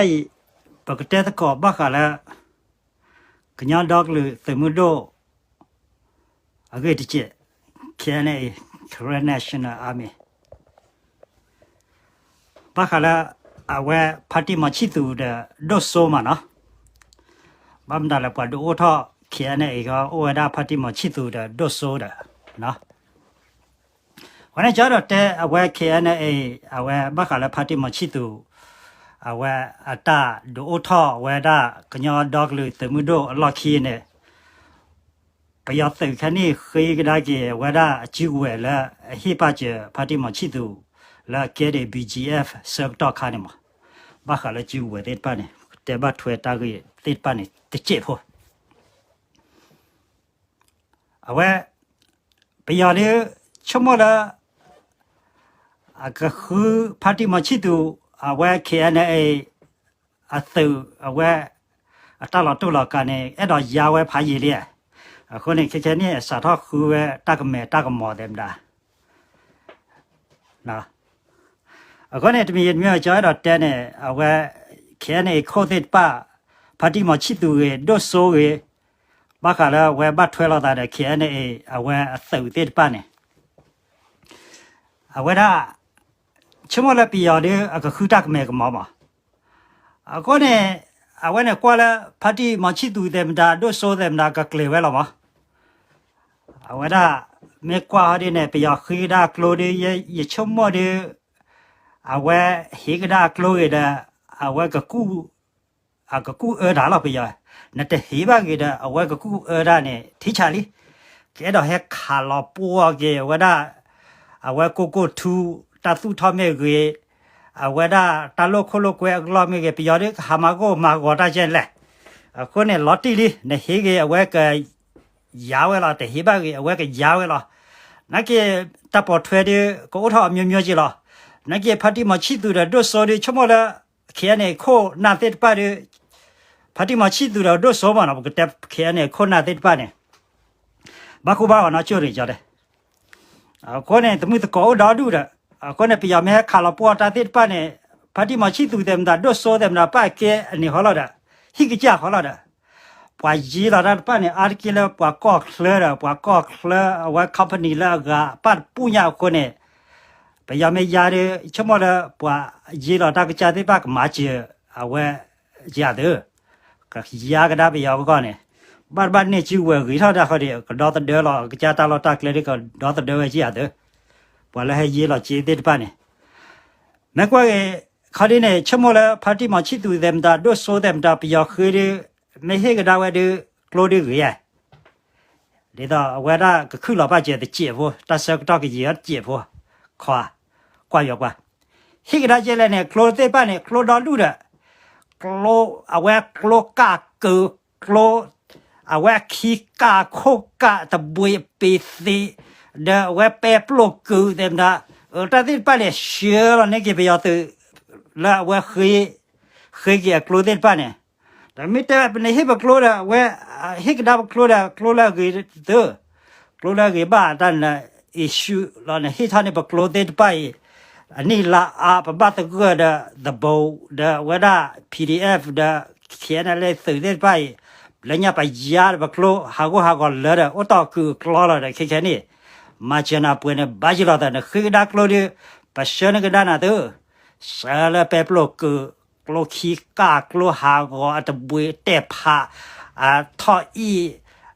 အံၤ ပကတဲသကိးဘၣ်ဃးလၢ ကညီဒီကလုာ်သုးမုၢ်ဒိၣ် အဂ့ၢ်တစဲး K N A, Karen National Army ဘၣ်ဃးလၢ အဝဲဖါတံၢ်မီၤဆံၣ်သူးဒီးဒိၣ်စိမးနီၤ, ဘၣ်မတၤလဲၣ် ပှၤဒုးအိၣ်ထီၣ် K N A အံၤ အိၣ်ဝဲဒၣ်ဖါတံၢ်မီၤဆံၣ်သူးဒီးဒိၣ်စိဒီး အဃိန့ၣ် ကၠီဒီးတဲအဝဲ K N A အဝဲဘၣ်ဃးလၢဖါတံၢ်မီၤဆံၣ်သူး အဝဲအတၢ်ဒုးအိၣ်ထီၣ်ဝဲဒၣ်ကညီဒီကလုာ်သုးမုၢ်ဒိၣ်အလီၢ်ခံန့ၣ် ပယီၤသုးခဲန့ၣ်ဃ့ကဒါက့ၤဝဲဒၣ်အစုကဝဲၤလၢ အဟ့ၣ်ပာ်စၢၤဖါတံၢ်မီၤဆံၣ်သူး လၢအကဲဒံး B G F ဆၢကတီၢ်ခါန့ၣ်မး, ဘၣ်ဃးလၢစုကဝဲၤသ့ၣ်တဖၣ်န့ၣ် တဲဘၣ်ထွဲတၢ်ဂ့ၢ်သ့ၣ်တဖၣ်န့ၣ် တစဲးဖိ အဝဲ ပယီၤဒုး ဆိကမိၣ်လၢ အကဃုဖါတံၢ်မီၤဆံၣ်သူး အဝဲ K N A အသုး အဝဲ အတၢ်လီၤတူၢ်လီၤကာ်န့ၣ် အဲၣ်ဒိးယါဝဲဖးယံာ်လံ, အဃိန့ၣ် ခဲခဲန့ၣ် အစးထီၣ်ဃုဝဲတၢ်ကမဲာ်တၢ်ကမီၤသ့ၣ်မတၤ အဃိန့ၣ် တမံၤတမံၤ ကၠီအဲၣ်ဒိးတဲန့ၣ် အဝဲ K N A ခိၣ်သ့ၣ်တဖၣ် ဖါတံၢ်မီၤဆံၣ်သူးဂ့ၤ ဒိၣ်စိဂ့ၤ ဘၣ်ဃးလၢအဝဲဘၣ်ထွဲလိာ်သးဒီး K N A အဝဲအသုးသ့ၣ်တဖၣ်န့ၣ် အဝဲဒၣ် ဆိကမိၣ်လၢပယီၤဒုး အကဃုတၢ်ကမဲာ်ကမီၤမး, အဃိန့ၣ် အဝဲန့ၣ်ကွၢ်လၢ ဖါတံၢ်မီၤဆံၣ်သူးသ့ၣ်မတၤ ဒိၣ်စိသ့ၣ်မတၤ ကကျဲၤဝဲလီၤမး, အဝဲဒၣ် မ့ၢ်ကွၢ်ဟီဒ်န့ၣ် ပယီၤဃ့ကဒါအကျိဒုး ယဆိကမိၣ်ဒုး အဝဲဟ့ၣ်ကဒါအကျိဂ့ၤဒီး အဝဲကကူၣ် အကကူၣ်အၢတၢ်လီၤပယီၤ, နတဟ့ၣ်ဘၣ်ဂ့ၤဒီး အဝဲကကူၣ်အၢတၢ်န့ၣ် ထံဆးလံ, ကအဲၣ်ဒိးဟဲခးလီၤပှီၢ်က့ၤဝဲဒၣ် အဝဲကိၢ်ကိၢ်ထူ တၢ်သူၣ်ထီၣ်မ့ၢ်ဂ့ၤ, အဝဲဒၣ်တၢ်လိၣ်ခိၣ်လိၣ်ကွဲအကလီၢ်မ့ၢ်ဂ့ၤ ပယီၤဒုးကဟးမၤဂိၢ်မၤဂီၤတၢ်ကဲလဲၣ်, အဃိန့ၣ် လီၤတံၢ်လံ နဟ့ၣ်ဂ့ၤအဝဲက ယါဝဲလီၤ, တဟ့ၣ်ဘၣ်ဂ့ၤ အဝဲကယါဝဲလီၤ. နာ်က့ တၢ်ပိာ်ထွဲဒုး ကအိၣ်ထီၣ်အမျိုးမျိုးက့လီၤ. နာ်က့ ဖါတံၢ်မီၤဆံၣ်သူးဒီးဒိၣ်စိဒုး ဆိကမိၣ်လၢ K N A ခိၣ်နၢ်သ့ၣ်တဖၣ်ဒုး ဖါတံၢ်မီၤဆံၣ်သူးဒီးဒိၣ်စိမးနီၤ ပကတဲ K N A ခိၣ်နၢ်သ့ၣ်တဖၣ်န့ၣ် ဘၣ်ကူဘၣ်ဂီၤနီၢ်ကၠိၣ်ရံၣ်ကၠီတဲ အဃိန့ၣ် သမုၢ်သကိးအိၣ်ဒီဒူၣ်ဒီး အဃိန့ၣ် ပယီၤမ့ၢ်ဟဲခးလီၤပှီၢ်တၢ်သ့ၣ်တဖၣ်န့ၣ် ဖါတံၢ်မီၤဆံၣ်သူးသ့ၣ်မတၤ ဒိၣ်စိသ့ၣ်မတၤ ပာ်ကဲအန့ၣ်ဃီလီၤဒီး ဟံၣ်ကစၢ်ဃီလီၤဒီး ပှၤယ့လီၤတၢ်တဖၣ်န့ၣ် အါတက့ၢ်လၢပှၤကီၢ်ချၢဒီး ပှၤကီၢ်ချၢ အဝဲ company လၢအဂၤပာ်တပူၤညါအဃိန့ၣ် ပယီၤမ့ၢ်ယါဒီး ဆိကမိၣ်လၢပှၤယ့လီၤတၢ်ကစၢ်သ့ၣ်တဖၣ်ကမၤစၢၤ အဝဲ ကယၤသု ကယါကဒါပယီၤအဂီၢ်န့ၣ် ဘၣ်တဘၣ်န့ၢ်စုကဝဲၤဂ့ၤထီၣ်ဒၣ်ဃီဒီး ကဒီသဒၢလီၤ ကစၢ်တၢ်လီၢ်တၢ်ကျဲဒ်ကဒီသဒၢဝဲကယၤသု ပှၤလၢဟဲယ့လီၤစ့သ့ၣ်တဖၣ်န့ၣ် မ့ၢ်ကွၢ်က့ၤ ခီဒ်န့ၣ် ဆိကမိၣ်လၢ ဖါတံၢ်မီၤဆံၣ်သူးသဲးမတၤ ဒိၣ်စိသဲးမတၤ ပယီၤဃ့ဒုး မ့ၢ်ဟ့ၣ်ကဒါဝဲဒုး ကျိဒုးဂ့ၤဧါ ဒ်သိးအဝဲဒၣ်ကခုၣ်လီၤပာ်စၢၤတစဲးဖိ တၢ်ဆၢကတီၢ်ကယံာ်အီၤတစဲးဖိ ခွါ ကွၢ်ယွၤကွၢ် ဟ့ၣ်ကဒါကဲလဲၣ်န့ၣ် ကျိသ့ၣ်တဖၣ်န့ၣ် ကျိဒီဒူၣ်ဒီး ကျိ အဝဲကျိကၢ်ကုာ် ကျိ အဝဲခံကၢ်ခိၣ်ကၢ်တဘှံးပ့ၤသ့း ဒီးအဝဲပဲပျိၢ်ကုာ်သဲးမတၤ တၢ်သ့ၣ်တဖၣ်န့ၣ် ဆှၢလီၤန့ၢ်က့ၤပယီၤသုး လၢအဝဲ ဃ့က့ၤအကျိသ့ၣ်တဖၣ်န့ၣ် ဒီးမ့ၢ်တဲပနဟ့ၣ်ပကျိဒီး အဝဲ ဟ့ၣ်ကဒါပကျိဒီး ကျိလၢအဂ့ၤသု ကျိလၢအဂ့ၤဘၣ်တၢ်န issue လီၤ နဟ့ၣ်ထီၣ်န့ၢ်ပကျိသ့ၣ်တဖၣ်အံၤ အနံၣ်လါအါ ပဘၣ်သဂၢၢ်ဒီး သဘိ ဒီးအဝဲဒၣ် P D F ဒီး K N L A သုးသ့ၣ်တဖၣ်အံၤ လၢညါပယါဒီးပကျိ ဟးဂူာ်ဟးဂီၤလၢဒီး အိၣ်တီၢ်ကုာ်အကျိလီၤဒီး ခဲခဲန့ၣ် မၤစၢၤနၤပှဲၤန့ၣ် ဘၣ်ယိၣ်လီၤသး နဃ့ကဒါကျိဒီး ပဆှၢန့ၢ်ကဒါနၤသု ဆှၢလၢပဲပျိၢ်ကုာ် ကျိခံကၢ် ကျိဟးဂီၤ အတဘှံးတဲာ်ဖး အထီၣ်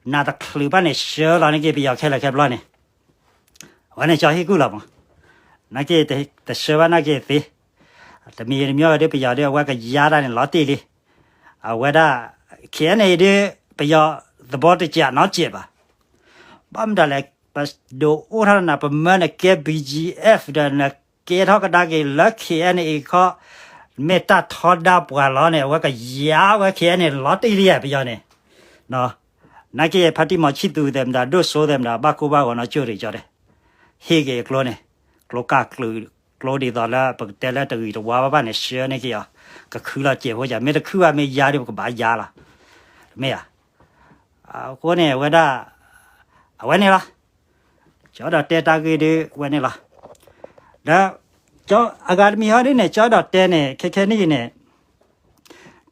အံၣ် နၤတချုးဘၣ်န့ၣ် ဆှၢလီၤန့ၢ်က့ၤပယီၤခဲလၢာ်ခဲဘျီန့ၣ် အဝဲန့ၣ်ကၠီဟ့ၣ်ကူၣ်လီၤမး နာ်က့ တဆှၢဘၣ်နာ်က့သ့ တမံၤတမံၤဝဲဒၣ်ပယီၤဒ်အဝဲကယါတၢ်န့ၣ်လီၤတံၢ်လံ အဝဲဒၣ် K N A ဒ် ပယီၤသဘီတစးနီတစဲးဘၣ် ဘၣ်မတၤလဲၣ် ပဒိးအိၣ်ထီၣ်နၤ ပမၢနကဲ B G F ဒီးနကဲထီၣ်ကဒါက့ၤလၢ K N A ခီ မ့ၢ်တၢ်ထီဒါပှၤလီၤန့ၣ် အဝဲကယါဝဲ K N A လီၤတံၢ်လံဧါ ပယီၤန့ၣ် နာ်က့ ဖါတံၢ်မီၤဆံၣ်သူးသဲးမတၤ ဒိၣ်စိသဲးမတၤ ဘၣ်ကူဘၣ်ဂီၤနီၢ်ကၠိၣ်ရံၣ်ကၠီတဲ ဟ့ၣ်က့ၤအကျိန့ၣ် ကျိကၢ်ကျူၤ ကျိဒ်သိးလၢပကတဲလၢတဂ့ၤတဝါဘၣ်ဘၣ်န့ၣ် ဆှၢန့ၢ်က့ၤအီၤ ကခုလီၤစဲးဖိစ့ၢ် မ့ၢ်တခုဘၣ်မ့ၢ်ယါဒီးပကဘၣ်ယါလီၤ မ့ၢ်ဧါ အဃိန့ၣ် အဝဲဒၣ် အဝဲန့ၣ်လီၤ ကၠီဒီးတဲတၢ်ဂ့ၢ်ဒ်ဝဲန့ၣ်လီၤ ဒီး ကၠီအဂၤတမံၤဟီဒ်န့ၣ် ကၠီဒီးတဲန့ၣ် ခဲခဲနံၣ်အံၤန့ၣ်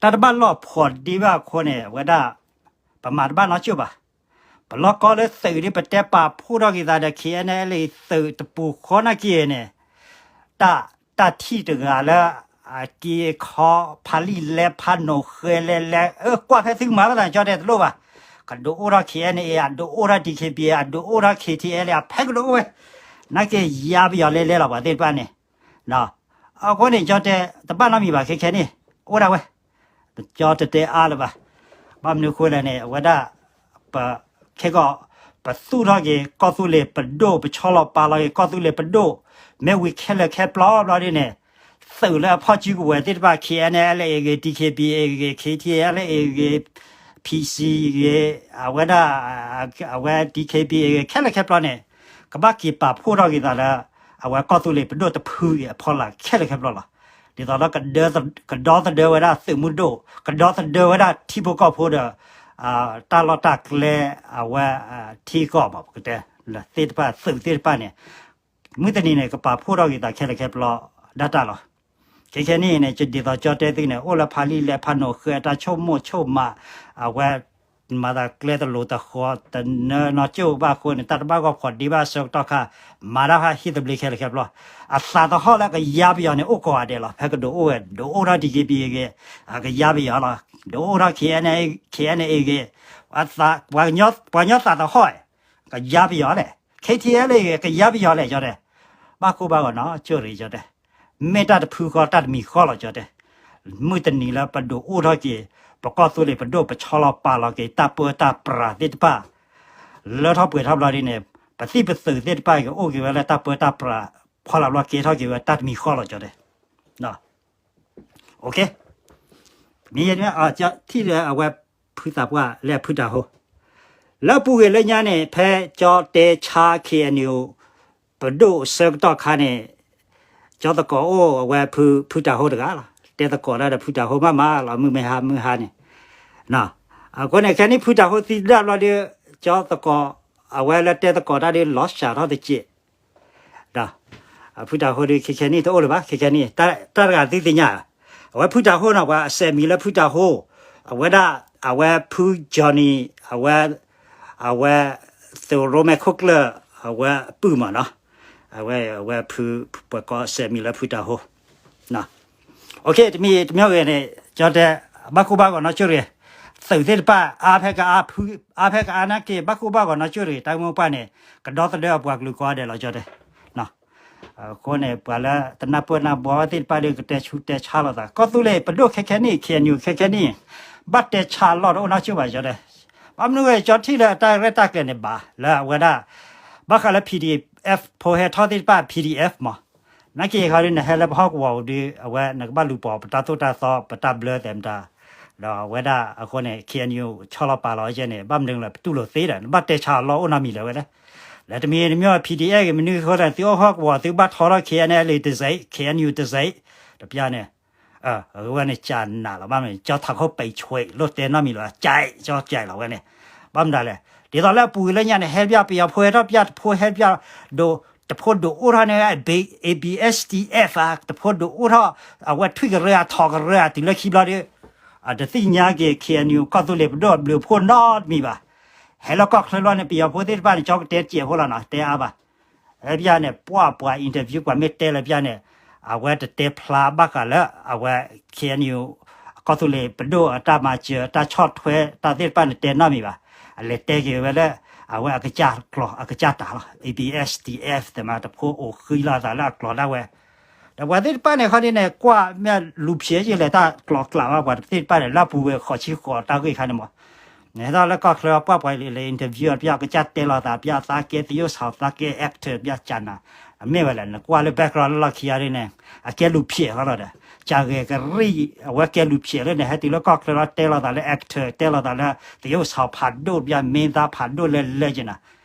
တၢ်တဘၣ်လီၢ်ဖှီၣ်ဒ့ဘၣ်အဃိန့ၣ် အဝဲဒၣ် ပမၤတဘၣ်နီကၠိၣ်ဘၣ်. ပလီၢ်ကီလၢသုးဒ်ပတဲပာ်ဖှိၣ်ထီၣ်က့ၤသးဒီး KNLA သုးတပူၤဃီနာ်က့န့ၣ် တၢ် တၢ်ထံၣ်တဂၤလၢ အက့အခီ ဖးလံာ်လဲဖးနိၣ်ဃဲလဲလဲ အၢ ကွၢ်ဖဲသုကမၤဘၣ်သးကၠီတဲတလိၣ်ဘၣ်. ကဒုးအိၣ်ထီၣ် KNA အဒုးအိၣ်ထီၣ် DKBA အဒုးအိၣ်ထီၣ် KTLA အဖဲကဒုးအိၣ်ဝဲ နာ်က့ယါပယီၤလဲလဲလီၤ ပှၤသ့ၣ်တဖၣ်န့ၣ် အဃိန့ၣ် ကၠီတဲ တဘၣ်နီတမံၤဘၣ် ခဲခဲန့ၣ် အိၣ်ဒၣ်ဝဲ ကၠီတတဲအါလၢၤဘၣ်. ဘၣ်မနုၤဃိလဲၣ်န့ၣ် အဝဲဒၣ် ပ ခဲကီး ပသူၣ်ထီၣ်က့ၤ ကီၢ်သူလ့ၤပဒိၣ် ပဆီလီၤပာ်လီၤက့ၤ ကီၢ်သူလ့ၤပဒိၣ် မ့ၢ်ဝံၤခဲလၢာ်ခဲပျီဘျီဒ်န့ၣ် သုးလၢအဖီၣ်စုကဝဲၤသ့ၣ်တဖၣ် KNLA ဂ့ၤ DKBA ဂ့ၤ KTLA ဂ့ၤ PC ဂ့ၤ အဝဲဒၣ် အဝဲ DKBA ဂ့ၤ ခဲလၢာ်ခဲပျီန့ၣ် ကဘၣ်က့ၤပာ်ဖှိၣ်ထီၣ်က့ၤသးလၢ အဝဲကီၢ်သူလ့ၤပဒိၣ်တဖုအံၤအဖီလာ်ခဲလၢာ်ခဲပျီလီၤ. ဒ်သိးလၢ ကဒီသဒၢဝဲဒၣ်သုးမုၢ်ဒိၣ် ကဒီသဒၢဝဲဒၣ်ထံဖိကီၢ်ဖိဒီး တၢ်လီၢ်တၢ်ကျဲ အဝဲ ထံကီၢ်မး ပကတဲ သ့ၣ်တဖၣ်သုးသ့ၣ်တဖၣ်န့ၣ် မုၢ်တနံၤန့ၣ် ကပာ်ဖှိၣ်ထီၣ်က့ၤသးခဲလၢာ်ခဲပျီဒၣ်တၢ်လီၤ. ခဲခဲနံၣ်န့ၣ် ဒ်သိးကၠီတဲသုန့ၣ် အိၣ်လၢဖးလံာ်လဲဖးနိၣ်ဃဲအတၢ်ဆိကမိၣ်ဆိကမး အဝဲ မၤသးကျဲတလိၤတဃီၤ တနၢနီကၠိၣ်ဘၣ်အဃိန့ၣ် တၢ်တဘၣ်ဂီၢ်ဖှီၣ်ဒ့ဘၣ်အဆၢကတီၢ်ခါ မၤတၢ်ဟးဟ့ၣ်သဘျ့ခဲလၢာ်ခဲပျီ အသးသဟီၣ်လၢကယါပယီၤန့ၣ် အိၣ်ကိးဂၤဒဲးလီၤ. ဖဲကဒုးအိၣ်ဝဲ ဒုးအိၣ်ထီၣ် DKBA ဂ့ၤ ကယါပယီၤလီၤ. ဒုးအိၣ်ထီၣ် KNA KNA ဂ့ၤ ပှၤကညီသးသဟီၣ် ကယါပယီၤလဲၣ် KTLA ဂ့ၤ ကယါပယီၤလဲၣ် ကၠီတဲ ဘၣ်ကိၢ်ဘၣ်ဂီၤနီကၠိၣ်ရ့ၣ် ကၠီတဲ မ့ၢ်တၢ်တဖုဃီတၢ်တမံၤဃီလီၤ ကၠီတဲ မုၢ်တနံၤလၢပဒုးအိၣ်ထီၣ်က့ၤ ပကီၢ်သူလ့ၤပဒိၣ် ပဆီလီၤပာ်လီၤက့ၤ တၢ်ပၢတၢ်ပြးသ့ၣ်တဖၣ် လၢထီၣ်ပှဲၤထီၣ်ဘျီဒ်န့ၣ် ပသံၣ်ပသုးသ့ၣ်တဖၣ်ကအိၣ်က့ၤဝဲလၢတၢ်ပၢတၢ်ပြး ဖီလာ်ဘျီကဲထီၣ်က့ၤဝဲတၢ်တမံၤဃီလီၤ ကၠီတဲ မ့ၢ်ယဲ ထံၣ်လၢအဝဲဖုသးပှၢ်လၢအဖုတၢ်ဟိ လၢပူၤကွံာ်လၢညါန့ၣ် ဖဲကၠီတဲဆါ KNU ပဒိၣ်အဆၢကတီၢ်ခါန့ၣ် ကၠီသကိးအိၣ်အဝဲဖု ဖုတၢ်ဟိတဂၤလီၤ. တဲသကိးတၢ်ဒီးဖုတၢ်ဟိမးမးလီၤ မုၢ်မ့ၢ်ဟါမုၢ်ဟါန့ၣ် အဃိန့ၣ် ခဲနံၣ်ဖုတၢ်ဟိသံဒၣ်ဘျီဒီး ကၠီသကိး အဝဲလၢတဲသကိးတၢ်ဒီးလီၤစှၤထီၣ်တစဲး ဒီး ဖုတၢ်ဟိဒီး ခဲခဲနံၣ်တအိၣ်လၢၤဘၣ် ခဲခဲနံၣ် တၢ်တဂၤသုသ့ၣ်ညါ အဝဲဖုတၢ်ဟိနီၤ ပှၤအစဲးမံၤလၢဖုတၢ်ဟိ အဝဲဒၣ် အဝဲဖု Johnny အဝဲ အဝဲ သုးရိမဲာ်ခိၣ်ကျၢၢ် အဝဲပုၢ်မးနီၤ အဝဲ အဝဲဖု ပှၤကိးစဲးမံၤလၢဖုတၢ်ဟိ တမံၤတမံၤဂ့ၤန့ၣ် ကၠီတဲ ဘၣ်ကိၢ်ဘၣ်ဂီၤနီကၠိၣ်ရ့ၣ် သုးသ့ၣ်တဖၣ် အါဖဲကအါဖု အါဖဲကအါနာ်က့ ဘၣ်ကိၢ်ဘၣ်ဂီၤနီကၠိၣ်ရ့ၣ် တၢ်ဂ့ၢ်မိၢ်ပှၢ်န့ၣ် ကဒီသဒၢအပှၤကလုာ်ကိးဂၤဒဲးလီၤ ကၠီတဲ အဃိန့ၣ် ပှၤလၢတနၢ်ပၢၢ်နၢ်ဘှီသ့ၣ်တဖၣ်ဒီး ကတဲဆူးတဲဆါလိာ်သး ကီၢ်သူလ့ၤပဒိၣ်ခဲခဲနံၣ် KNU ခဲခဲနံၣ် ဘၣ်တဲဆါအလီၢ်တအိၣ်နီကၠိၣ်ဘၣ် ကၠီတဲ ဘၣ်မနုၤဝဲ ကၠီထံၣ်လၢအတၢ်ရဲၣ်တၢ်ကျဲၤန့ၣ်ဘၣ် လၢအဝဲဒၣ် ဘၣ်ဃးလၢ PDF ဖိဟဲထီၣ်သ့ၣ်တဖၣ် PDF မး နာ်က့ခီဒ်နဟဲလၢပဟီၣ်ကဝီၤအံၤဒီး အဝဲနကဘၣ်လူၤပိာ်ပတၢ်သိၣ်တၢ်သီ ပတၢ်ဘျၢသဲးမတၤ ဒီးအဝဲဒၣ်အဃိန့ၣ် KNU ဆီလီၤပာ်လီၤဝဲကဲန့ၣ် ဘၣ်မနုၤလၢပတူၢ်လိာ်သ့ဒီး နဘၣ်တဲဆါအလီၢ်အိၣ်နီတမံၤလၢၤဝဲလဲၣ်. လၢတမံၤတမံၤ PDF ဂ့ၤ မနုၤအဃိလဲၣ် သုအိၣ်ဟီၣ်ကဝီၤ သုဘၣ်ထီထီၣ် KNLA တစဲး KNU တစဲး တပျၢ်န့ၣ် အဝဲန့ၣ်ကနးလီၤ ဘၣ်မနုၤ ကၠီထးခိၣ်ပဲာ်ဆွဲး လိၣ်တဲနီတမံၤလၢၤ ကၠဲး ကၠီကၠဲးလီၤဝဲန့ၣ် ဘၣ်မတၤလဲၣ် ဒ်သိးလၢအပူၤကွံာ်လၢညါန့ၣ် ဟဲတပျၢ် ပယီၤဖိဟဲထီၣ်တပျၢ် တဖိဟဲတပျၢ် ဒိး တဖိဒုးအိၣ်ထီၣ်န့ၣ် ABSDF ဧါ တဖိဒုးအိၣ်ထီၣ် အဝဲထွံၣ်ကရၢဧါ ထီၣ်ကရၢဧါ တုၤလၢခံဘျီဒီး အတသ့ၣ်ညါက့ၤ KNU ကီၢ်သူလ့ၤပဒိၣ်အဘျုးအဖှိၣ်နီတမံၤဘၣ်. ဟဲလီၤကီၢ်ချၢလီၤန့ၣ် ပယီၤဖိသ့ၣ်တဖၣ်န့ၣ် ကၠီကတဲတစဲးဖိလီၤနီၤ တဲအါဘၣ် ဟဲတပျၢ်န့ၣ် ပှၤပှၤ interview ပှၤမ့ၢ်တဲလၢပျၢ်န့ၣ် အဝဲတတဲဖျါဘၣ်ဃးလၢ အဝဲ KNU ကီၢ်သူလ့ၤပဒိၣ်အတၢ်မၤစၢၤ တၢ်ဆီၣ်ထွဲ တၢ်သ့ၣ်တဖၣ်န့ၣ်တဲနီတမံၤဘၣ်. အလဲၤတဲက့ၤဝဲလၢ အဝဲအကစၢ်ကျိာ် အကစၢ်တၢ်လီၤ ABSDF သ့ၣ်မး တဖိအိၣ်ဃံလီၤသးလၢအကျိာ်ဒၣ်ဝဲ ဒီးပှၤသ့ၣ်တဖၣ်န့ၣ် ခီဒ်န့ၣ် ကွၢ်မ့ၢ်လူၤဖျဲးယဲလဲၣ် တၢ်ကျိာ်ကျးဘၣ် ပှၤသ့ၣ်တဖၣ်န့ၣ် လၢအပူၤဝဲဃိးဆံဃိးတၢ်ဂ့ၢ်ခါန့ၣ်မး နဟဲထီၣ်လၢကီၢ်ချၢ ပှၤပှၤလဲၤ interview ပျၢ်အကစၢ်တဲလီၤသး ပျၢ်သးကဲသရုပ်ဆောင် သးကဲ actor ပျၢ်ကနၤ အမ့ၢ်ဝဲလဲၣ် နကွၢ်လၢ background လၢလီၢ်ခံဂၤဒ်န့ၣ် အကဲလူၤဖျဲးဃီလီၤဒီး ကၢ်ဂဲၤကရံၣ် အဝဲကဲလူၤဖျဲးလၢနဟဲတုၤလၢကီၢ်ချၢလီၤ တဲလီၤသးလၢ actor တဲလီၤသးလၢ သရုပ်ဆောင် ဖးဒိၣ်ပျၢ် မင်းသား ဖးဒိၣ်လဲလဲကနၤ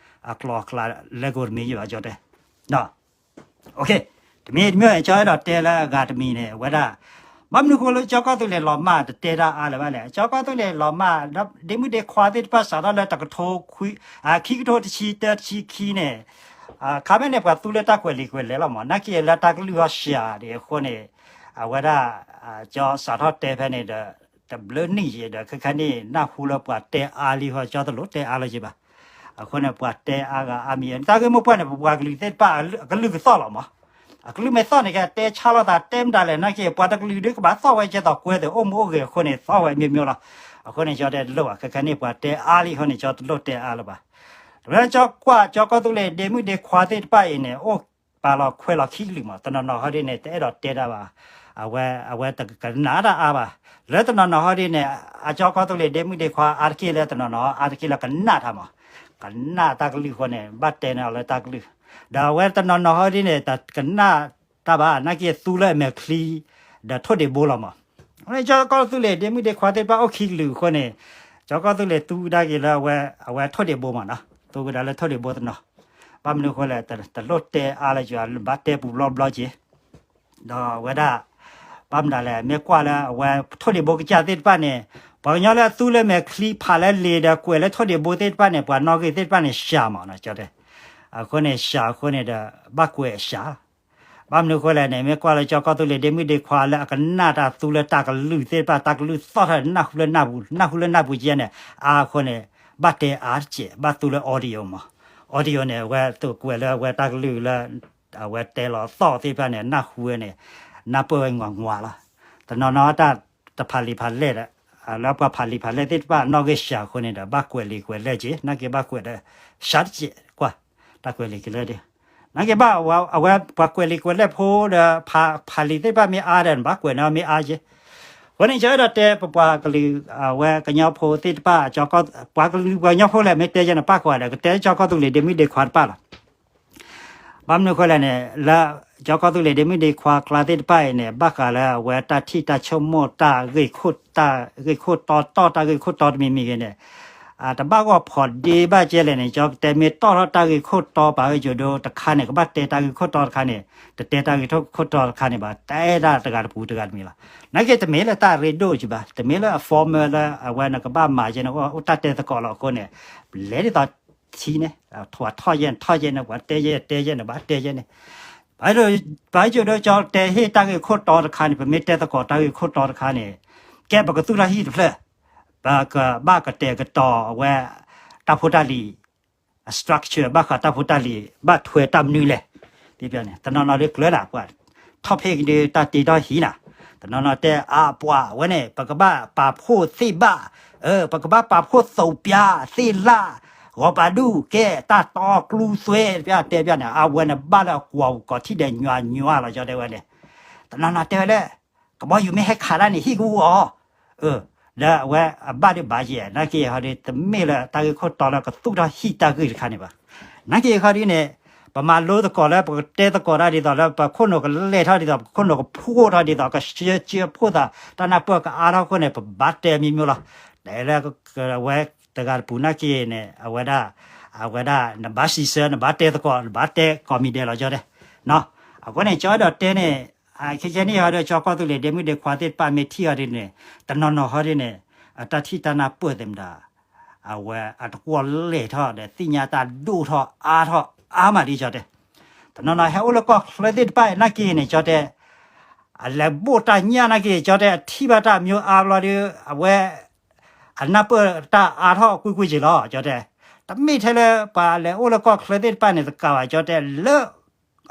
အကျိာ်အကျးလဲကိးတမံၤယဘၣ်ကၠီတဲ တမံၤတမံၤ ကၠီအဲၣ်ဒိးတဲလၢအဂၤတမံၤန့ၣ် အဝဲဒၣ် ဘၣ်မနုၤဃိလၢကၠီကီၢ်သူလ့ၤလီၤမၢ် တတဲတၢ်အါလၢၤဘၣ်လဲၣ် ကၠီကီၢ်သူလ့ၤလီၤမၢ် ဒ့မုၣ်ဒ့ခွါသ့ၣ်တဖၣ်စးထီၣ်လၢတကထိခွံ ခံကထိတဆံတၢတဆံခံန့ၣ် ခါဖဲန့ၣ် ပှၤသူလၢတၢ်ကွဲးလံာ်ကွဲးလဲၢ်လီၤမး နာ်က့လၢတၢ်ကလုၢ်ဟီၣ်စှၤဒံးအဃိန့ၣ် အဝဲဒၣ် ကၠီစးထီၣ်တဲဖဲန့ၣ်ဒီး တဘျုးနံၣ်ယဲဒီး ခဲခါန့ၣ် နၢ်ဟူလၢပှၤတဲအါလံဃီ ကၠီတလိၣ်တဲအါလၢၤဘၣ်. အဃိန့ၣ် ပှၤတဲအါဂၤအါမံၤ တၢ်ဂ့ၢ်မိၢ်ပှၢ်န့ၣ် ပပှၤကလုာ်သ့ၣ်တဖၣ် အကလုၢ်ကသီၣ်လီၤမး, အကလုၢ်မ့ၢ်သီၣ်န့ၣ် ကတဲဆါလိာ်သး တဲမတၤလဲၣ် နာ်က့ ပှၤတကလုာ်ဒုးကဘၣ်သီၣ်ဝဲကဲသိးကွဲသ့ၣ် အိၣ်မူအိၣ်ဂဲၤအဃိန့ၣ် သီၣ်ဝဲမ့ၢ်မ့ၢ်လီၤ. အဃိန့ၣ် ကၠီတဲတလိၣ်ဘၣ် ခဲခါန့ၣ် ပှၤတဲအါလံဃီန့ၣ် ကၠီတလိၣ်တဲအါလၢၤဘၣ်. တဘျီကၠီကွၢ် ကၠီကီၢ်သူလ့ၤဒ့မုၣ်ဒ့ခွါသ့ၣ်တဖၣ်အံၤန့ၣ် အိၣ်ပာ်လီၤခွဲးလီၤခံကလုာ်မး, တနီၤနီၤဟီဒ်န့ၣ် တအဲၣ်ဒိးတဲတၢ်ဘၣ်, အဝဲ အဝဲတကနၣ်တၢ်အါဘၣ်. လၢတနီၤနီၤဟီဒ်န့ၣ် အကၠီကီၢ်သူလ့ၤဒ့မုၣ်ဒ့ခွါအါတက့ၢ်လၢတနီၤနီၤ အါတက့ၢ်လၢကနၣ်တၢ်မး, ကနၣ်တၢ်ကလုၢ်အဃိန့ၣ် ဘၣ်တဲန့ၢ်အီၤလၢတၢ်ကလုၢ်, ဒီးအဝဲတနီၤနီၤဟီဒ်န့ၣ် တကနၣ်တၢ်ဘၣ် နာ်က့သူလၢအမဲာ်ချံ ဒီးထိၣ်ဒ့းဘိလီၤမး. အဃိန့ၣ် ကၠီကီၢ်သူလ့ၤဒ့မုၣ်ဒ့ခွါသ့ၣ်တဖၣ်အိၣ်ခံကလုာ်အဃိန့ၣ် ကၠီကီၢ်သူလ့ၤသူကဒါက့ၤလၢအဝဲ အဝဲထိၣ်ဒ့းဘိမးနီၤ, သူကဒါလၢထိၣ်ဒ့းဘိတနီၤ, ဘၣ်မနုၤအဃိလဲၣ် တလိၣ်တဲအါလၢၤ ဘၣ်တဲပူၤဘျီဘျီက့ၤ ဒီးအဝဲဒၣ် ဘၣ်မနုၤလဲၣ် မ့ၢ်ကွၢ်လၢအဝဲထိၣ်ဒ့းဘိကစၢ်သ့ၣ်တဖၣ်န့ၣ် ပှၤကညီလၢအသူလၢမဲာ်ချံဖးလၢလ့ၤဒီးကွဲးလၢထိၣ်ဒ့းဘိသ့ၣ်တဖၣ်န့ၣ် ပှၤနီၣ်ဂံၢ်သ့ၣ်တဖၣ်န့ၣ် စှၤမးနီၤ ကၠီတဲ, အဃိန့ၣ် စှၤအဃိန့ၣ်ဒီး ဘၣ်ကွဲးအစှၤ ဘၣ်မနုၤအဃိလဲၣ်န့ၣ် မ့ၢ်ကွၢ်လၢကၠီကီၢ်သူလ့ၤဒ့မုၣ်ဒ့ခွါလၢအကနၣ်တၢ်သူလၢတၢ်ကလုၢ်သ့ၣ်တဖၣ် တၢ်ကလုၢ်သီၣ်ထီၣ် နၢ်ဟူလၢနၢ်ပူၤ နၢ်ဟူလၢနၢ်ပူၤကဲန့ၣ် အါအဃိန့ၣ် ဘၣ်တဲအါတစဲး ဘၣ်သူလၢ audio မး, audio န့ၣ် အဝဲကွဲးလၢအဝဲတၢ်ကလုၢ်လၢ အဝဲတဲလီၤသီၣ်သ့ၣ်တဖၣ်န့ၣ် နၢ်ဟူဝဲန့ၣ် နၢ်ပၢၢ်ဝဲငွၤငွၤလီၤ. တနီၤနီၤတၢ်တဖးလံာ်ဖးလဲၢ်ဒီး လၢပှၤဖးလံာ်ဖးလဲၢ်သ့ၣ်တဖၣ်နီၣ်ဂံၢ်စှၤအဃိန့ၣ်ဒီး ဘၣ်ကွဲးလံာ်ကွဲးလဲၢ်က့ၤ နာ်က့ဘၣ်ကွဲးဒီး စှၤတစဲးကွၢ် တၢ်ကွဲးလံာ်ကွဲးလဲၢ်ဒီး နာ်က့ဘၣ် အဝဲပှၤကွဲးလံာ်ကွဲးလဲၢ်ဖိဒီး ဖးလံာ်သ့ၣ်တဖၣ်မ့ၢ်အါဒီး နဘၣ်ကွဲးန့ၣ်မ့ၢ်အါက့ၤ, အဃိန့ၣ် ကၠီအဲၣ်ဒိးတဲပပှၤကလုာ် အဝဲကညီဖိသ့ၣ်တဖၣ် ပှၤကလုာ်ပှၤကညီဖိလဲၣ် မ့ၢ်တဲယဲန့ၣ် ပၣ်ဃုာ်ဒီး ကတဲကၠီကီၢ်သူလ့ၤဒ့မုၣ်ဒ့ခွါတဖၣ်လီၤ. ဘၣ်မနုၤအဃိလဲၣ်န့ၣ် လၢ ကၠီကီၢ်သူလ့ၤဒ့မုၣ်ဒ့ခွါကျါသ့ၣ်တဖၣ်အံၤန့ၣ် ဘၣ်ဃးလၢအဝဲတၢ်ထံၣ်တၢ်ဆိကမိၣ် တၢ်ဂ့ၢ်ခိၣ်တီတီၢ်တၢ်ဂ့ၢ်ခိၣ်တီတမံၤမံၤဂ့ၤန့ၣ် တဘၣ်ဂီၢ်ဖိးဒ့ဘၣ်ကဲလဲၣ်န့ၣ် ကၠီကတဲမ့ၢ်တီၢ်ထီၣ်တၢ်ဂ့ၢ်ခိၣ်တီပာ်ဂ့ၢ်ကၠိဒိတခါန့ၣ် ကဘၣ်တဲတၢ်ဂ့ၢ်ခိၣ်တီတခါန့ၣ် တတဲတၢ်ဂ့ၢ်ခိၣ်တီတခါန့ၣ်ဘၣ် တဲဒၣ်တဂၤတပူၤတဂၤတမံၤလီၤ. နာ်က့တမ့ၢ်လၢတၢ်ရ့ဒိၣ်ကဘၣ် တမ့ၢ်လၢအ formal လၢအဝဲနကဘၣ်မၤကဲန့ၣ် အိၣ်တၢ်တဲသကိးလီၤအဃိန့ၣ် လဲၤဒ်သိးထံန့ၣ် ထီၣ်ထီၣ်ယဲန့ၣ် ထီၣ်ယဲန့ၣ် ပှၤတဲယဲတဲယဲန့ၣ် ဘၣ်တဲယဲန့ၣ် ပာ်ယိၤဒိကၠီတဲဟ့ၣ်တၢ်ဂ့ၢ်ခိၣ်တီတခါန့ၣ် ပမ့ၢ်တဲသကိးတၢ်ဂ့ၢ်ခိၣ်တီတခါန့ၣ် ကဲပကသူၣ်ထီၣ်ဟံၣ်တဖျၢၣ် ပကဘၣ်ကတဲာ်ကတီၤအဝဲ တၢ်ဖိတၢ်လံၤ အ structure ဘၣ်ဃးတၢ်ဖိတၢ်လံၤ ဘၣ်ထွဲတၢ်မနုၤလဲၣ် တနီၤနီၤဒ်ကျၢၤနၤ ပှၤထီၣ်ဖ့ၣ်ကဒုတၢ်တ့ထီၣ်ဟံၣ်နၤ တနီၤနီၤတဲအါပှၤဝဲန့ၣ် ပကဘၣ်ပာ်ဖှိၣ်သ့ၣ်ဘၣ် ပကဘၣ်ပာ်ဖှိၣ်သိးပျၢ်သ့ၣ်လၢ် ဂီၤပာ်ဒူၣ်ကဲတၢ်တီကျူသွဲ ပျၢ်တဲပျၢ်န့ၣ် အဝဲန့ၣ်ဘၣ်လၢအကွီၤကီၤထံၣ်ဒဲးညွၤညွၤလီၤ ကၠီတဲဝဲန့ၣ် တနီၤနီၤတဲဝဲလၢ ကဘီယူၤမ့ၢ်ဟဲခးတၢ်န့ၣ် ဟံၣ်ကအိၣ်အီၤ လၢအဝဲအဘၣ်ဒုးဘၣ်ယဲၢ် နာ်က့ဟီဒ် တမ့ၢ်လၢတၢ်ဂ့ၢ်ခိၣ်တီလၢကသူၣ်ထီၣ်ဟံၣ်တၢ်ဂ့ၢ်တခါန့ၣ်ဘၣ်. နာ်က့ဟီဒ်န့ၣ် ပမၤလိသကိးလၢ ပကတဲသကိးတၢ်ဒ်သိးလၢပခိၣ်နူာ်ကလဲၢ်ထီၣ်ဒ်သိး ပခိၣ်နူာ်ကဖှိၣ်ထီၣ်ဒ်သိး ကစၢစၢဖှိၣ်သး တၢ်နၢ်ပၢၢ်ကအါထီၣ်အဃိန့ၣ် ပဘၣ်တဲမံၤမံၤလီၤ. တဲလၢအဝဲတဂၤတပူၤနာ်က့န့ၣ် အဝဲဒၣ် အဝဲဒၣ် နဘၣ်စံးဆၢ နဘၣ်တဲသကိး နဘၣ်တဲကိးမံၤဒဲးလီၤ ကၠီတဲ အဃိန့ၣ် ကၠီအဲၣ်ဒိးတဲန့ၣ် ခဲကဲန့ၣ်ဟီဒီး ကၠီကီၢ်သူလ့ၤဒ့မုၣ်ဒ့ခွါသ့ၣ်တဖၣ်မ့ၢ်ထံၣ်ဟီဒ်န့ၣ် တနီၤနီၤဟီဒ်န့ၣ် အတၢ်ထံၣ်တၢ်နၢ်ပၢၢ်သ့ၣ်မတၤ အဝဲအတကွီၢ်လဲၢ်ထီၣ်ဒီး သ့ၣ်ညါတၢ်ဒိၣ်ထီၣ်အါထီၣ်အါမးဒ်ကၠီတဲ တနီၤနီၤဟဲအိၣ်လၢကီၢ်ချၢသ့ၣ်တဖၣ်နာ်က့န့ၣ် ကၠီတဲ အလဲၤဘိၣ်တၢ်ညၣ်နာ်က့ ကၠီတဲ အထံၣ်ဘၣ်တၢ်မံၤအါဘျီဒီး အဝဲ အနၢ်ပၢၢ်တၢ်အါထီၣ်ကွ့ၢ်ကွ့ၢ်က့ၤလီၤ ကၠီတဲ တမ့ၢ်ထဲလၢပှၤလဲၤအိၣ်လၢကီၢ်ချၢသ့ၣ်တဖၣ်န့ၣ် တကးဘၣ် ကၠီတဲ လၢ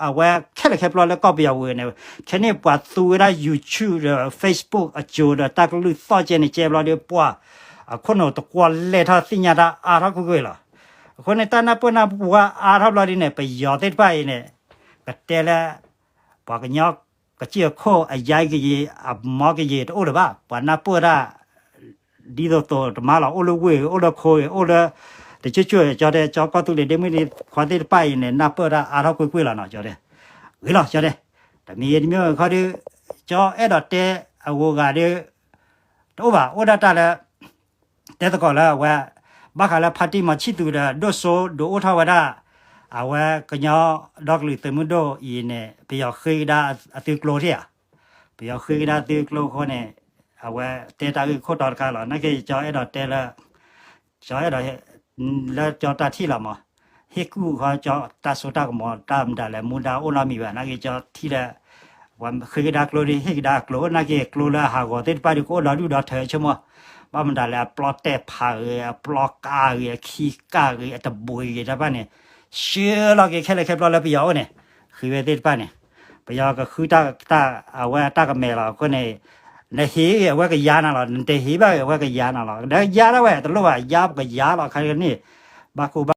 အဝဲခဲလၢာ်ခဲပျီလၢကီၢ်ပယီၤဝ့ၤန့ၣ် ခဲန့ၣ်ပှၤသူဝဲဒၣ် YouTube ဒီး Facebook အကၠိဒီး တၢ်ကလုၢ်သီၣ်ကဲန့ၣ်ကဲဘျီဒီး ပှၤအခိၣ်နူာ်တကွီၢ်လဲၢ်ထီၣ်သ့ၣ်ညါတၢ်အါထီၣ်ကွ့ၢ်ကွ့ၢ်လီၤ. အဃိန့ၣ် တၢ်နၢ်ပၢၢ်နၢ်ပူၤအါထီၣ်ဘျီဒ်န့ၣ် ပယီၤသ့ၣ်တဖၣ်အံၤန့ၣ် ကတဲလၢ ပှၤကညီ ကစၢၢ်ခိၣ်အယါကယံၤ အမီကယံၤတအိၣ်လၢၤဘၣ် ပှၤနၢ်ပၢၢ်တၢ် ဒ်သိးသိးတမါလီၤ အိၣ်လၢဝ့ၢ် အိၣ်လၢခိ အိၣ်လၢ တကၠိၢ်ကၠိၢ် ကၠီတဲ ကၠီကီၢ်သူလ့ၤဒ့မုၣ်ဒ့ခွါသ့ၣ်တဖၣ်အံၤန့ၣ် နၢ်ပၢၢ်တၢ်အါထီၣ်ကွ့ၢ်ကွ့ၢ်လီၤနီၤ ကၠီတဲ ဂ့ၤလီၤ ကၠီတဲ တမံၤဂ့ၤတမံၤဂ့ၤခီဒီး ကၠီအဲၣ်ဒိးတဲအဂီၢ်ဂၤဒီး တအိၣ်ဘၣ် အိၣ်ဒၣ်တၢ်လၢ တဲသကိးလၢအဝဲ ဘၣ်ဃးလၢဖါတံၢ်မီၤဆံၣ်သူးဒီး ဒိၣ်စိဒိးအိၣ်ထီၣ်ဝဲဒၣ် အဝဲကညီဒီကလုာ်သုးမုၢ်ဒိၣ်အံၤန့ၣ် ပယီၤဃ့ကဒါအသုးကျိၤထံၣ်ဧါ, ပယီၤဃ့ကဒါသုးကျိၤအဃိန့ၣ် အဝဲတဲတၢ်ဂ့ၢ်ခိၣ်တီတခါလီၤ. နာ်က့ ကၠီအဲၣ်ဒိးတဲလၢ ကၠီအဲၣ်ဒိး လၢကၠီတၢ်ထံၣ်လီၤမး, ဟ့ၣ်ကူၣ်ခီ ကၠီတၢ်စိတၢ်ကမီၤတၢ်မတၤလဲၣ် မူဒါအိၣ်နီတမံၤဘၣ်. နာ်က့ ကၠီထံၣ်လၢ ပှၤဃ့ကဒါကျိန့ၣ် ဟ့ၣ်ကဒါကျိ နာ်က့ကျိလၢအဟးဂီၤသ့ၣ်တဖၣ်ဒီး ကအိၣ်ဒီဒူၣ်ဒီထၢဆိကမိၣ်, ဘၣ်မတၤလဲၣ် အပျီတဲာ်ဖးဂ့ၤ အပျီကါဂ့ၤ အခံကါဂ့ၤ အတဘိဂ့ၤတဖၣ်န့ၣ်, ဆှၢလီၤက့ၤခဲလၢာ်ခဲပျီလၢပယီၤအိၣ်န့ၣ်, ဃ့ဝဲသ့ၣ်တဖၣ်န့ၣ်, ပယီၤကဃုတၢ် အဝဲတၢ်ကမဲာ်လီၤ. အဃိန့ၣ် နဟ့ၣ်ဂ့ၤအဝဲကယါနၤလီၤ, နတဟ့ၣ်ဘၣ်ဂ့ၤအဝဲကယါနၤလီၤ. ဒီးယါဒၣ်ဝဲ တလိၣ်ဘၣ်ယါ ပကယါလီၤခါန့ၣ်, ဘၣ်ကိၢ်ဘၣ်